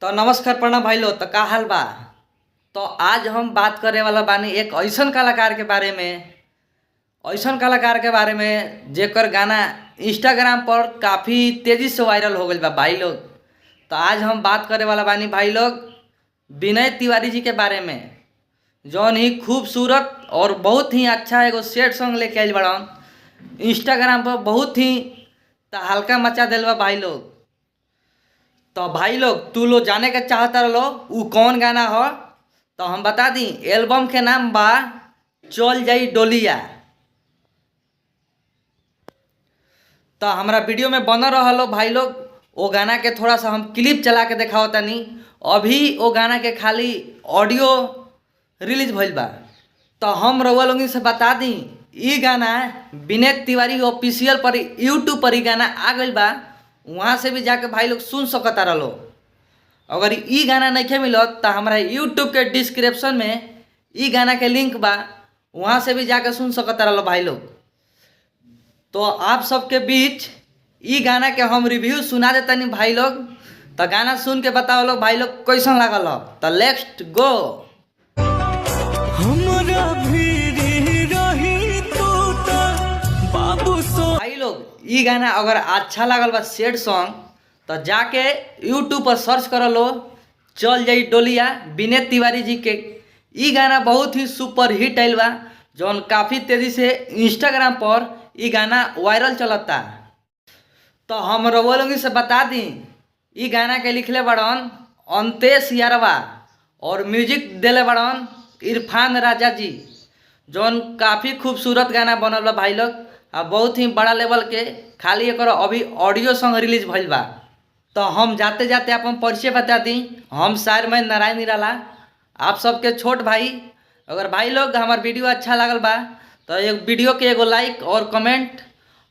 तो नमस्कार प्रणाम भाई लोग। तो का हाल बा। तो आज हम बात करे वाला बानी एक ऐसन कलाकार के बारे में, ऐसन कलाकार के बारे में जेकर गाना इंस्टाग्राम पर काफ़ी तेज़ी से वायरल हो गइल बा भाई लोग। तो आज हम बात करे वाला बानी भाई लोग विनय तिवारी जी के बारे में, जौन ही खूबसूरत और बहुत ही अच्छा एगो सैड सॉन्ग लेके आइल बड़न। इंस्टाग्राम पर बहुत ही तहलका मचा दिल बा भाई लोग। तो भाई लोग तू लोग जाने के चाहता रहो उ कौन गाना हो, तो हम बता दी एल्बम के नाम बा चल जाई डोलिया। तो हमारा वीडियो में बनल रहा भाई लोग, वो गाना के थोड़ा सा हम क्लिप चला के दिखाओ तनी। अभी वो गाना के खाली ऑडियो रिलीज भइल बा। तो हम रउआ लोगन से बता दी ई गाना विनय तिवारी ऑफिशियल पर यूट्यूब पर ई गाना आ गइल बा, वहाँ से भी जाके भाई लोग सुन सकता रहो। अगर ई गाना नहीं मिलत तो हमारा यूट्यूब के डिस्क्रिप्शन में ई गाना के लिंक बा, वहाँ से भी जाके सुन सकता रहो भाई लोग। तो आप सबके बीच ई गाना के हम रिव्यू सुना देतनी भाई लोग। तो गाना सुन के बताओ लोग भाई लोग कैसन लागल हो। तो नेक्स्ट गो। हमरा भीरी रही तू त बाबू सो। भाई लोग ई गाना अगर अच्छा लागल बा सैड सॉन्ग, तो जाके यूट्यूब पर सर्च कर लो चल जाई डोलिया विनय तिवारी जी के। ई गाना बहुत ही सुपर हिट आइल बा, जौन काफ़ी तेज़ी से इंस्टाग्राम पर ई गाना वायरल चलता। तो हम रउआ लोगन से बता दी ई गाना के लिखले बड़न अंतेश यारवा और म्यूजिक देले बड़न इरफान राजा जी, जौन काफ़ी खूबसूरत गाना बनल बा भाई लोग। आ बहुत ही बड़ा लेवल के खाली एक अभी ऑडियो सॉन्ग रिलीज भइल बा। तो हम जाते जाते अपन परिचय बता दी, हम शायर में नारायण निराला, आप सबके छोट भाई। अगर भाई लोग हमार वीडियो अच्छा लागल बा तो एक वीडियो के एगो लाइक और कमेंट,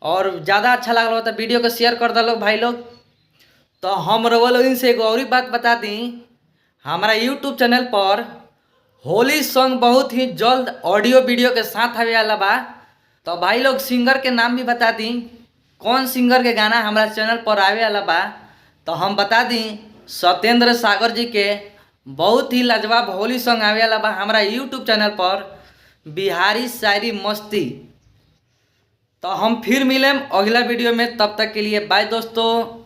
और ज़्यादा अच्छा लागल बा तो वीडियो के शेयर कर दलो भाई लोग। तो हम रउआ लोगन से एगो और बात बता दी, हमारा यूट्यूब चैनल पर होली सॉन्ग बहुत ही जल्द ऑडियो वीडियो के साथ आवे वाला बा। तो भाई लोग सिंगर के नाम भी बता दी, कौन सिंगर के गाना हमारा चैनल पर आवे वाला बा। तो हम बता दी सत्येंद्र सागर जी के बहुत ही लाजवाब होली सॉन्ग आवे वाला बा हमारा यूट्यूब चैनल पर, बिहारी शायरी मस्ती। तो हम फिर मिलें अगला वीडियो में, तब तक के लिए बाय दोस्तों।